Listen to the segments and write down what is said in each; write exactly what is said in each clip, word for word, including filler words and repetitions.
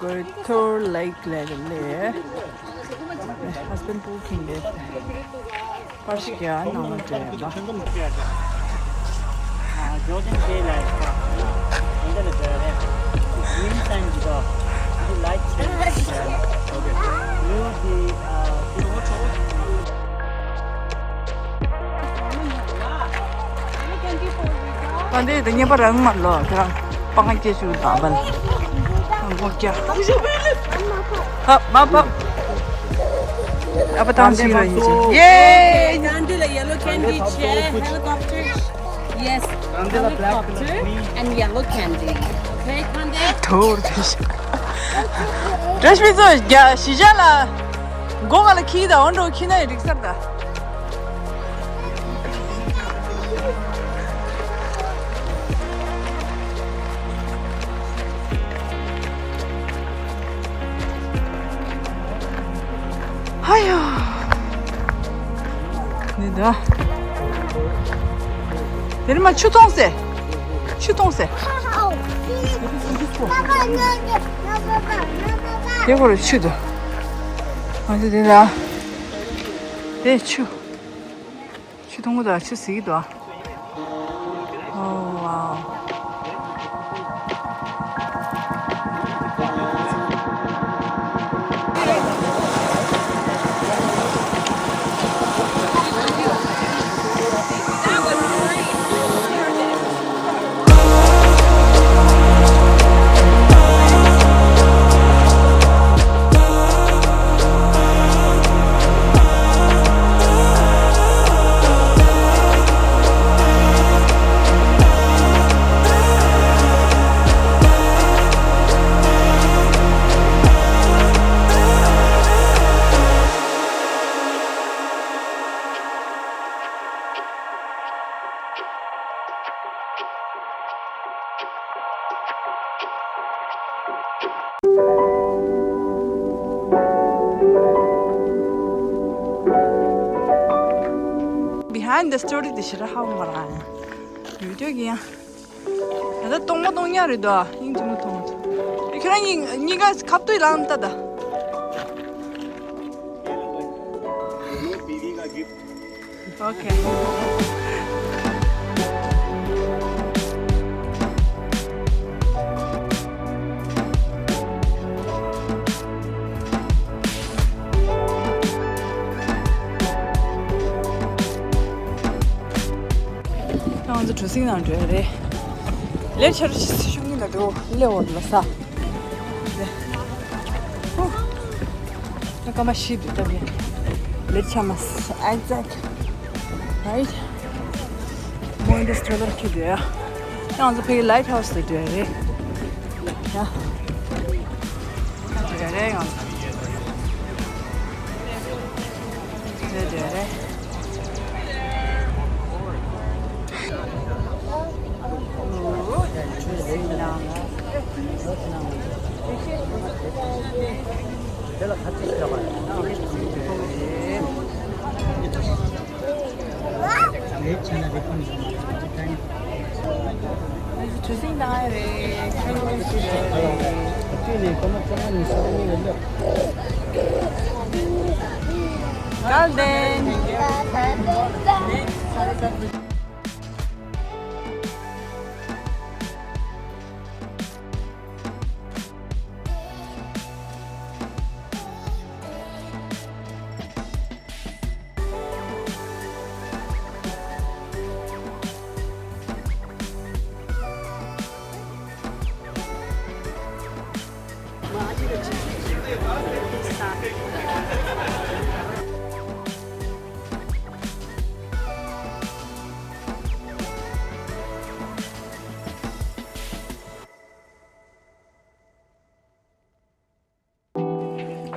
Goithoor Lake ལ་རེད་ལེ། Husband པོ་ཁྱིམ་ལས་པར་ཞིག་ཡ་ནང་ལ་འགྲོ་ཡ་ལ། Jordan Bay like, under the, green sand, the light change. ད་འདི་དེ་ཉེ་པ་རང་མ་ལོ་དེ་རང་པང་སྐྱེ་ཆུ་དང་བལ་ངོ་སྐྱ་ཧ་མ་པ་ཨ་པ་དང་ཞིག་ར་ཡིན་ཅི་ཡེ། Kandila yellow candy chair, helicopter. Yes, helicopter and yellow candy. Okay, Kandila. ཐོར་དེ་ཤ་རེཤ་མི་ཚོ་རྒྱ་ཞི་ཅ་ལ་མགོ་ག་ལ་ཁྱི་དང་འོན་འགྲོ་ཁྱི་ན་ཡི་རིག་སར་ད། ཧ་ཡ། ནི་ད། དེ་རིང་མ་ཆུ་འཐུང་ཟེ། ཆུ་འཐུང་ཟེ། དེ་གོ་རུ་ཆུ་དུ། ང་ཚོ་དེ་ལ། དེ་ཆུ། ཆུ་འཐུང་གི་འདུག་ཆུ་ཟིག་འདུག་ཨོ་ཝའོ། Behind the story དེ་ཞེ་དྲག་ཧ་གོ་མ་ར། ཡུ་ཊུབ་གི་ཡང་། ད་ལྟ་གཏོང་མ་གཏོང་ཉག་རེད་དོ། དབྱིངས་ཆེན་མོ་མཐོང་མ་ཐུབ། ཁྱོད་རང་གཉིས་གཉིས་ཀ་ཁ་བཏུད་ལངས་ལྟ་ད། Okay. ང་ཚོ་གྲུ་གཟིངས་ནང་འགྲོ་ཡ་རེད། ལས་ཆར་ཤུགས་ཉིན་ལ་འགྲོ་ལས་འོར་ལ་ས། ད་སྐར་མ་བཞི་འདུག་ད་ངས་ལེ་ཆ་མ་ཨེག་ཛེག་རའིཊ། མོ་ཨིན་ཌས་ཊི་རི་ལ་འཁྱེར་འདུག་ཡ། ཡང་ང་ཚོ་ཕ་གི་ལའིཊ་ཧའུ་སི་ལ་འགྲོ་ཡ་རེད་ཡ། ད་འགྲོ་ཡ་རེད་ཡང་། འགྲོ་ཡ་རེད། གྲུ་གཟིངས་བཏང་ཡ་རེད། ཁ་ལོ་ཞིག་རེད། གལ་ཏེ།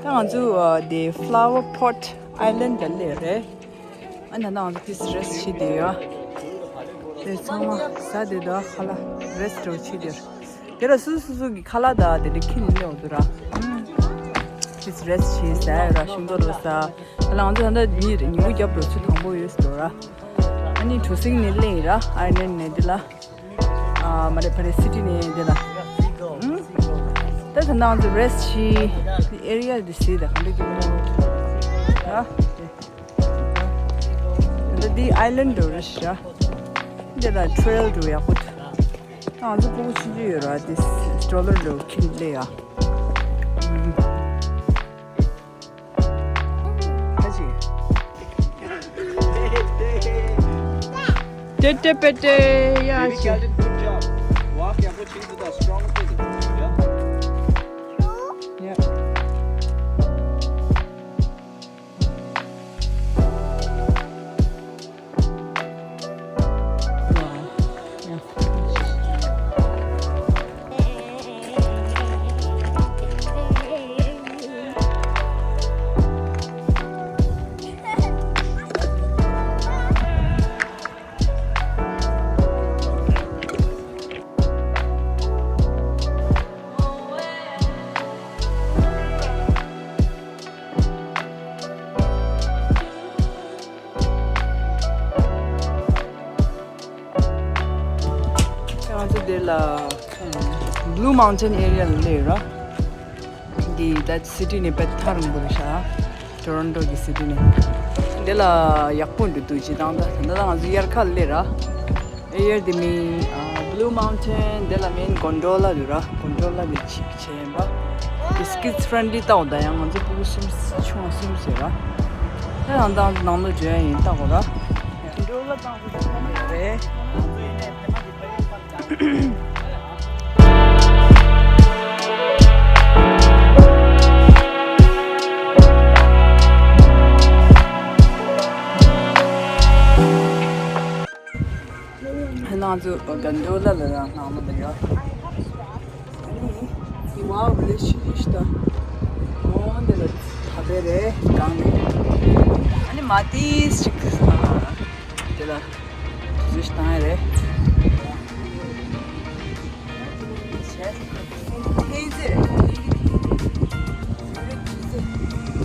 ད་ང་ཚོ་ཨ་དེ་Flower Pot Island ལ་སླེབས་རེད། ཨ་ནི་ད་ང་ཚོ་ཕི་སི་རེ་སི་བྱེད་བསྡད་ཡོད། དེ་ཚང་མ་ཟ་བསྡད་འདུག་ཁ་ལག་རེ་སི་འདྲ་བོ་བྱེད་བསྡད་ཡོད། དེ་ལ་སོ་སོ་སོ་སོ་གི་ཁ་ལག་དང་དེ་འདྲ་ཁྱེར་ནས་སླེབས་འདུག་ར། ཕི་སི་རེ་སི་བྱེད་ཟ་ཡ་ར་ཤིང་ཏོག་རོ་ཟ། ད་ལ་ང་ཚོ་ད་ལྟ་ཉིན་ཉིན་གུང་རྒྱབ་འགྲོ་ཚུལ་དང་པོ་ཡོད་ཟེར་འདུག་ར། ཨ་ནི་གྲུ་གཟིངས་ནས་སླེབས་ཡིན་ར་ཨའི་ལན་ནས་འདི་ལ། ཨ་མ་རེད་ཕ་རེད་སི་ཊི་ནས་འདི་ལ། ཨུམ། ད་ད་ནང་དུ་རེ་སི་ཊི་བྱེད་ཨེ་རི་ཡ་འདི་སྲིད་ད་ག་འདྲ་གི་མི་འདུག་ཡ། ད་འདི་ཨའི་ལན་འགྲོ་རེ་ཞིག་ར། འདི་ལ་ཊེ་རེལ་འགྲོ་ཡག་པོ་འདུག་ང་ཚོ་སྤུ་གུ་ཆུང་ཆུང་ཡོད་ར། འདི་སི་ཊོ་ལར་འགྲོ་ཁྱིམ་ལས་ཡ། ཁ་ཅིག་ཏེ་ཏེ་པེ་ཏེ་ཡ་ཤི། Baby Kelton, good job. Walk, yeah, put things with a strong footing. Yeah. Yeah. ང་ཚོ་འདི་ལ་Blue Mountain area ལ་སླེབས་ར། འདི་ད་སི་ཊི་ནས་དཔེ་ཐག་རིང་པོ་རེད་ཤག་ཊོ་རོན་ཊོ་གི་སི་ཊི་ནས། འདི་ལ་ཡག་པོ་འདུག་འདུག་སྤྱིར་བཏང་ད་ད་ལྟ་ང་ཚོ་དབྱར་ཁ་ལ་སླེབས་ར། ཨེ་ཡར་འདི་མིན་Blue Mountain འདི་ལ་མིན་གོན་ཌོ་ལ་འདུག་ར། གོན་ཌོ་ལ་ནས་ཅིག་བྱས་ཡིན་པ། འདི་kids friendly ལྟ་འོ། ད་ཡང་ང་ཚོ་སྤུ་གུ་གསུམ་ཆུང་བ་གསུམ་ཟེར་ར། ད་ཡང་ད་ནང་ལ་འཇོན་ཡིན་ལྟ་འོ་ར། གོན་ཌོ་ལ་བཏང་ས་ཚང་མ་ཡོད་རེད། ང་ཚོ་གོན་ཌོ་ལ་ལ་ནང་ལ་ཡོད། ཨ་ནི་ཡི་ཝའོ་ལེ་ཤི་ཤི་ད། འོ་འདི་ལ་ད་བེ་རེད་གང་ནས། ཨ་ནི་མ་ཏིས་ཅིག་དེ་ལ་དུས་ཚོད་བཏང་ཡ་རེད།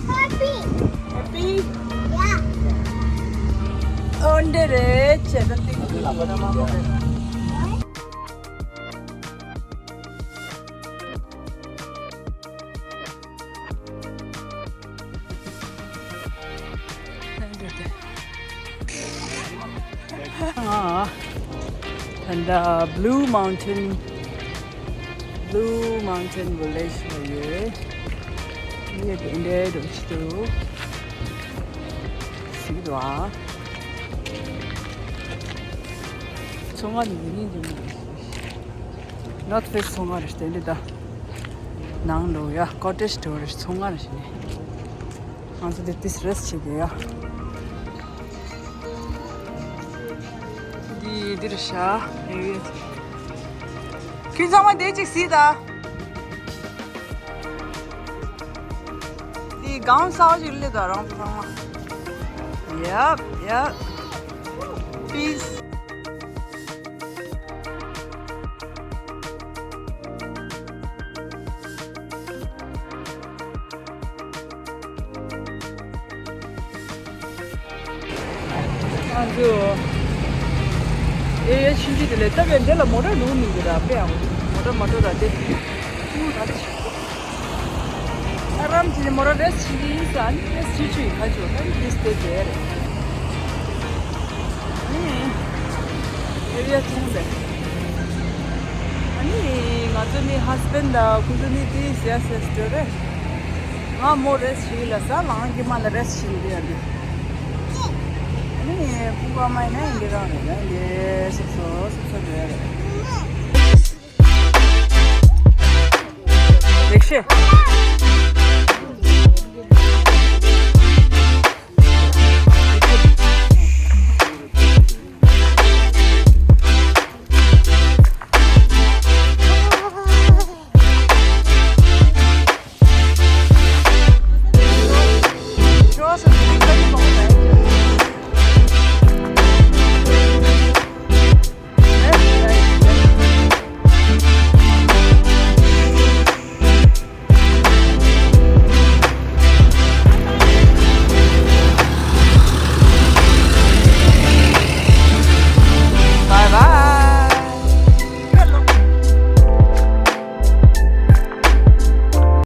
Happy. Happy? Yeah. འོ་འདི་རེད། བྱས་ཙང་ཏིག་ཏིག་ལ་མ་མ་མ་རེད། ང་ད་ལྟ་Blue Mountain, Blue Mountain Village ལ་ཡོད། ངས་དེ་འདྲའི་འགྲོ་ཆེད་དུ་གཟིགས་འདུག་ཨ། ཚོང་ཁང་ནི་ཡིན་ཡིན་འདུག་མི་འདུག North Face ཚོང་ཁང་རེད་དེ་འདྲ་ད། ནང་འགྲོ་ཡ་ཀོ་ཊེཇ་འགྲོ་རེད། ཚོང་ཁང་རེད་ཞེས་ནས། ང་ཚོ་འདི་ཏིས་རེ་སི་ཊི་བྱེད་དགོས་ཡ། འདི་འདིར་བཞག་ཁྱོད་ཚང་མ་འདི་གཅིག་གཟིགས་ད། འདི་གང་ཟག་ཅིག་སླེབས་ད་རང་ཚོ་ཚང་མ། Yep, yep. Peace. ང་ཚོ་ཨེ་ཡ་ཆུང་ཆུང་དེ་ལས་སྟབས་ཡག་འདི་ལ་མོ་ཊ་འགྲོ་མི་འདུག་ར། དཔེ་ཡག་མོ་ཊ་མ་འགྲོ་ར་དེ། ཨུ་ད་དེ་ཞིག་ཨ་རམ་གྱི་མོ་ཊ་རེ་སི་ཊི་བྱེད་ཀྱི་ཡིན་ས། ཨ་ནི་རེ་སི་ཊི་བྱེད་ཆོག་ཡིན་ཁ་ཆོག་ད་ནི་དེ་སྟེ་དེ་རེད། ཨ་ནི་ཨེ་རི་ཡ་ཐུང་ཟེར། ཨ་ནི་ང་ཚོ་ནི་ཧ་སི་བྷེན་ཌི་དང་ཁོ་ཚོ་ནི་དེ་ཟེར་ཟེར་སྟོད་རེད། ང་མོ་རེ་སི་ཊི་བྱེད་ལ་ས་ལང་གི་མ་ལ་རེ་སི་ཊི་བྱེད་ཀྱི་ཡོད་དེ། ཨ་ནི་ཕུ་བ་མ་ཡིན་ན་ཡིན་གྱི་རང་རེད། ཡང་གི་སོབ་སོབ་སོབ་སོབ་རེད། ལེགས་བཤད།